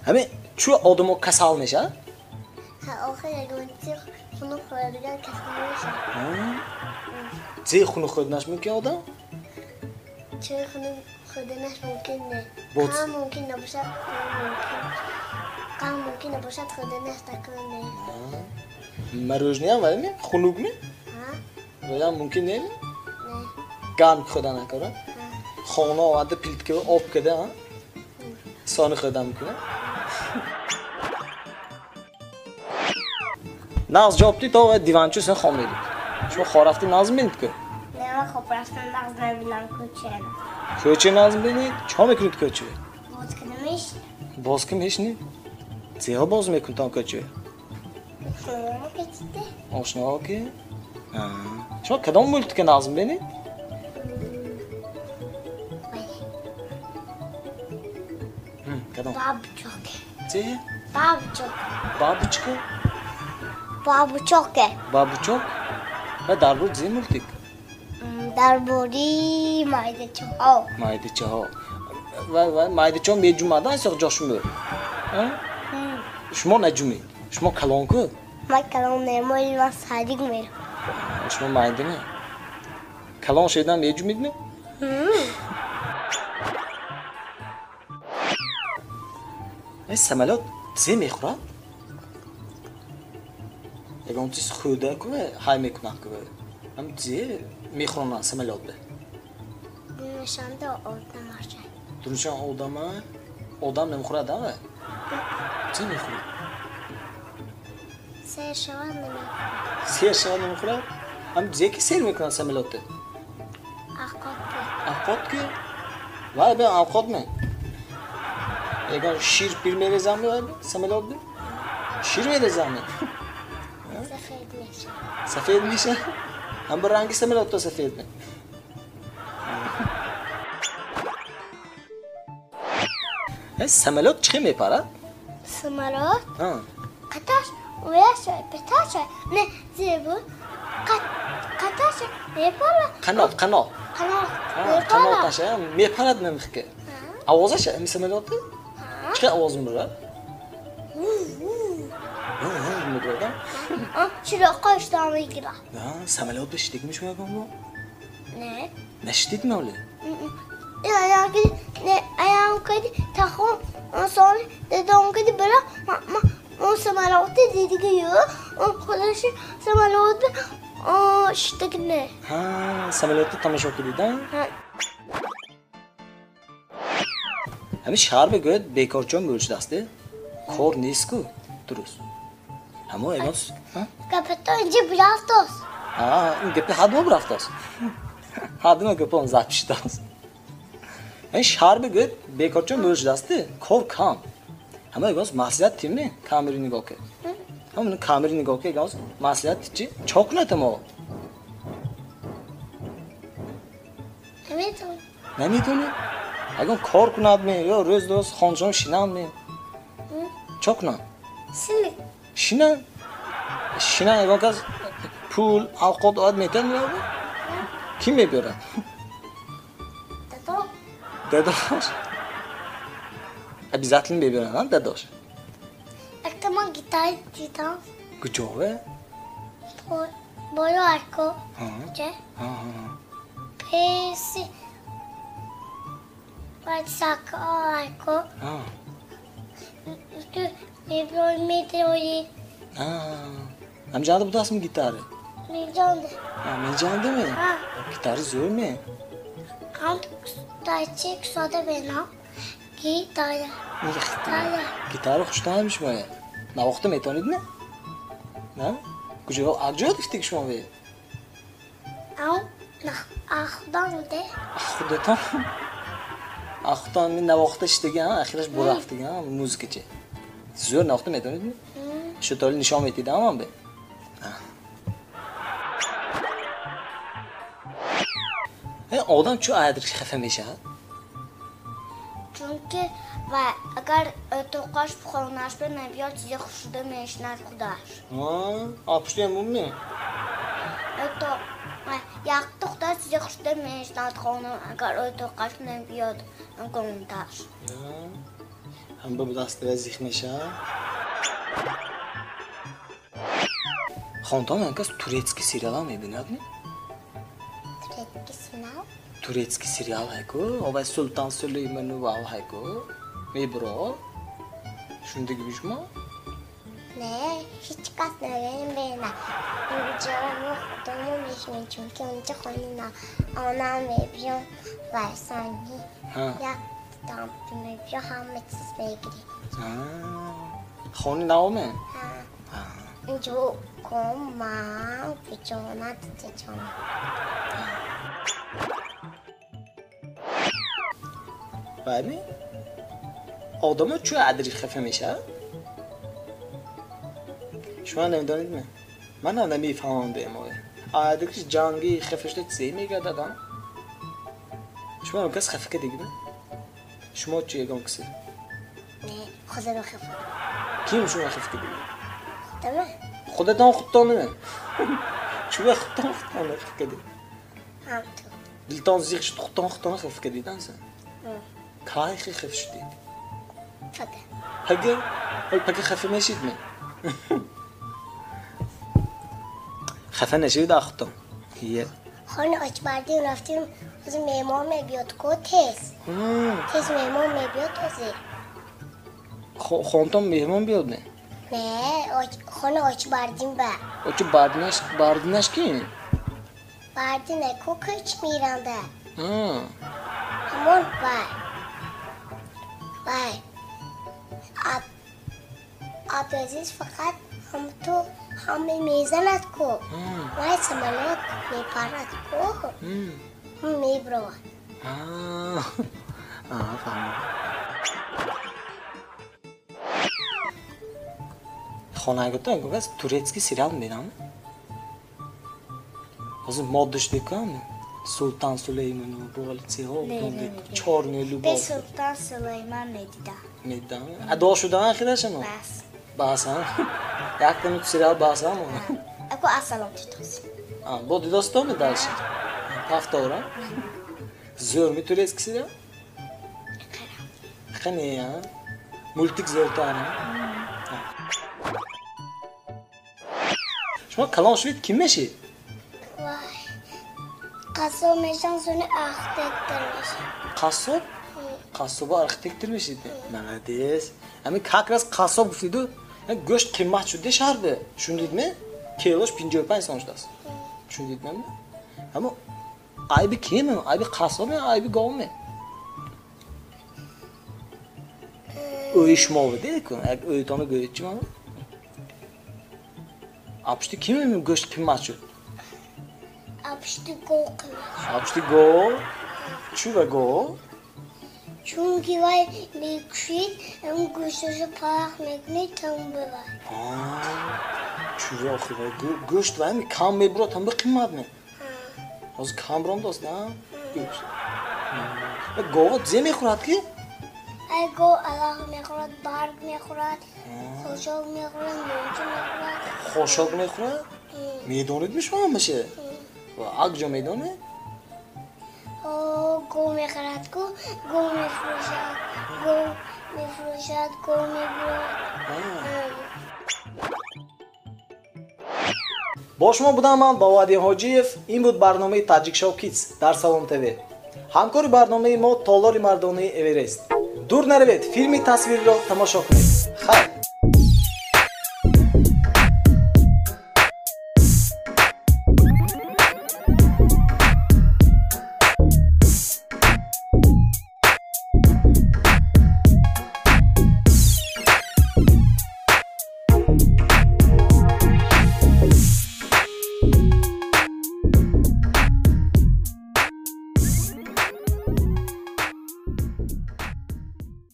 Ҳамин чу одамо касал мешавад? Ҳа, охир ягон чи хунук хӯрдаган касал мешавад. Зе хунук хӯрданаш мумкин одам? Чой хунук хӯрданаш мумкин не. Қанд мумкин набошад, қанд мумкин набошад хӯрданаш такрор не. Мороженое ҳам вайми? Хунукми? Ҳа. Вайам мумкин неми? Не. Гарм хӯрдан накора? Хона оварда плитка об када, ҳа? Сони хӯрдан мумкин, а? Нағз ҷавоб дид, то диванчо сен хом медид. Шумо хоб рафти нағз мебинед ку? Не, ман хоб рафтам нағз набинам кӯчаро. Кӯча нағз мебинед? Чӣ мекунед кӯча? Боз ки намешинам. Боз ки мешинед? Зеро боз мекунед он кӯча? Ошноҳо кечиде. Ошноҳо ки? Шумо кадом мултика нағз мебинед? Кадом? Бабчок. Че? Бабчок. Бабочка? Бабучок. Бабучок? Ва дар бораи зе мултик? Дар бораи майдачаҳо. Майдачаҳо. Ва майдачаҳо меҷумада асоқ ҷошумӯ? Шумо наҷумед. Шумо калон ку? Ман калон не, ман садик мерам. Шумо майда не? Калон шудан меҷумедми? Самолёт зе мехӯрад? Ягон чиз хӯрда ку ҳай мекунад ку? Ҳам зе мехӯронанд самолёт бе? Дунашанда одам аша. Дунашанда одама? Одам намехӯрад, ава? Зе мехӯрад? Сер шавад намехӯрад. Сер шавад намехӯрад? Ҳам зе ки сер мекунад самолётте? Авқот ки. Авқот ки? Вай бе авқот ме? Ягон шир пир мерезам бе самолёт бе? Шир мерезам ме? Сафед мешавад. Сафед мешавад? Ҳам ба ранги самолётто сафед ме? Самолёт чӣ мепарад? Самолёт? Қаташ ояш петаш не зебу қаташ мепарад. Қанот, қанот. Қанот. Қаноташ мепарад мемихке. Овозаш ами самолётто? Чӣ овоз мебарад? Мебарад? Чироқҳо иштиҳо мегирад. Самолёт бишидикми шумо ягон бор? Не. Нашидидми оле? Аям кади тахон соли дадом кади бира он самолёти дидиги ю он худаши самолёт шидигне. Самолётро тамошо кардида? Ҳамин шаҳр бигӯяд бекорчон мӯл шудааст, кор нест ку дуруст. Ҳамо ягон гапато инҷа бурафтост. Ин гапи ҳадмо бурафтост. Ҳадмо гапон зад шудааст. Ҳамин шаҳр бигӯяд бекорчон мӯл шудааст, кор кам. Ҳамо ягон маслиҳат тимми камери нигоҳ ки. Ҳамо камери нигоҳ ки ягон маслиҳат чи чо кунад ҳамо? Намедонам. Намедонӣ? Ягон кор кунад ме ё рӯз рӯз хонашон шинанд ме? Чо кунанд? Шинанд. Шинанд? Шинанд ягон кас пул, авқот ояд метиҳад меёбад? Кӣ мебиёрад? Дадо. Дадош? Обязательно мебиёрад, дадош? Акта ман гитар дидам. Куҷове? Боло арко. Че? Песи Барсак арко. Ту меброи метрои. Ҳамҷанда будастми гитаре? Меҷонда. Меҷанда ме? Гитари зӯр ме? Ҳам дачи кушода бенам. Гитара. Гитара хуштаҳам шумоя. Навохта метавонед ме? На? Куҷо? Аз ҷо гирифтеги шумо ве? Ахудам де. Худатон? Ахудам навохта шидаги, ахираш бурафтиги, музикачи. Зӯр навохта метавонед ме? Шутоли нишон метидам ман бе? Одам чӯ адриш хафа мешавад? Чунки ва агар тоқаш хонаш бе набиёд чизе хушуда мешинад худаш. Пуштиам бумми? Якта худаш чизе хушуда мешинад хона агар тоқаш набиёд гонташ. Ҳамба будаст зих мешавад. Хонтон анкас турецкий сериал мебинад, не? Турецкий сериал? Турецкий сериал ҳайку, овай Султан Сулейману вав ҳайку. Мебро. Шундиги бишмо? Не, ҳеҷ кас намебинад. Инҷо мо худамон мешинем, чунки онҷо хони она мебиём вайсани. Як там мебиём, ҳама чиз мегирем. Хони наоме? Инҷо ком, ман, пичона, титечона. Вайми? Одамо чӯ адри хафа мешавад? Шумо намедонед ме? Ман ҳам намефаҳмам беморе. Адриш ҷанги хафа шуда чизе мегӯяд адам? Шумо ҳам кас хафа кардагӣ? Шумо чӣ ягон касе? Не, худамро хафа. Ким шумо хафа кардагӣ? Худама. Худатон худтонаме? Чӯ худтон худтонро хафа кардед? Ҳам ту. Дилтон зиқ шуд, худтон худтонро хафа кардед, анса? Кай хафа шудед? Пага. Пага? Пага хафа мешид ме? Хафа нашавед ахтон. Хони очбардим рафтим, ози меҳмон мебиёд ко тез. Тез меҳмон мебиёд ози. Хонтон меҳмон биёд ме? Не, хони очбардим ба. Очи бардинаш ки? Бардина ко кӯч миранда. Ҳамон вай. Вай. Абдуазиз фақат ҳамту ҳаме мезанад ку. Вай самолёт мепарад ку. Мебровад. Фаҳмидам. Хонаготон гуфт турецкий сериал мебинам. Ҳозир модда шудекам. Султан Сулейману буғалициҳо чорный любовь. Бе Султан Сулейман медидам. Медидам? Адо шудан ахирашано? Бас. Бас, а? Яктану сериал бас, а? Ако асалом дидос. Бо дидос то ми дальше? Повтора? Зӯр ми турецкий сериал? Қане, а? Мультик зӯртар, а? Шумо калон шудед ким мешед? Вай. Қассоб мешам, сони архитектор мешам. Қассоб? Қассобо архитектор мешед? Молодец. Ами как раз қассоб гуфтиду, гӯшт қимат шуд шаҳрда. Шундидми? Килош 55 сом шудааст. Шундидми? Аммо айби ким? Айби қассобме, айби говме? Ӯи шумо буд, як ӯйтона гӯед чи ман? Апшти ким гӯшт қимат шуд? Апшти гов қимат шуд. Апшти гов? Чӯ ва гов? Чунки вай мекушид, гӯшташо парах мекунед, там бивай. Чӯ ва охи вай гӯшт вай кам мебурад, там би қимат ме? Ҳозир кам буромдааст, на? Гӯшт. Гова зе мехӯрад ки? Ай гов алаф мехӯрад, барг мехӯрад, хошок мехӯрад, мӯнча мехӯрад. Хошок мехӯрад? Медонед ми шумо ҳамаша? Ак ҷо медонед? Гов мехӯрад ку, гов мефурӯшад, гов мефурӯшад, гов мебурад. Бо шумо будам ман Бовадин Ҳоҷиев. Ин буд барномаи Таҷик Шоу Кидс дар Салом ТВ. Ҳамкори барномаи мо толори мардонаи Эверест. Дур наравед, филми тасвириро тамошо кунед. Хайр!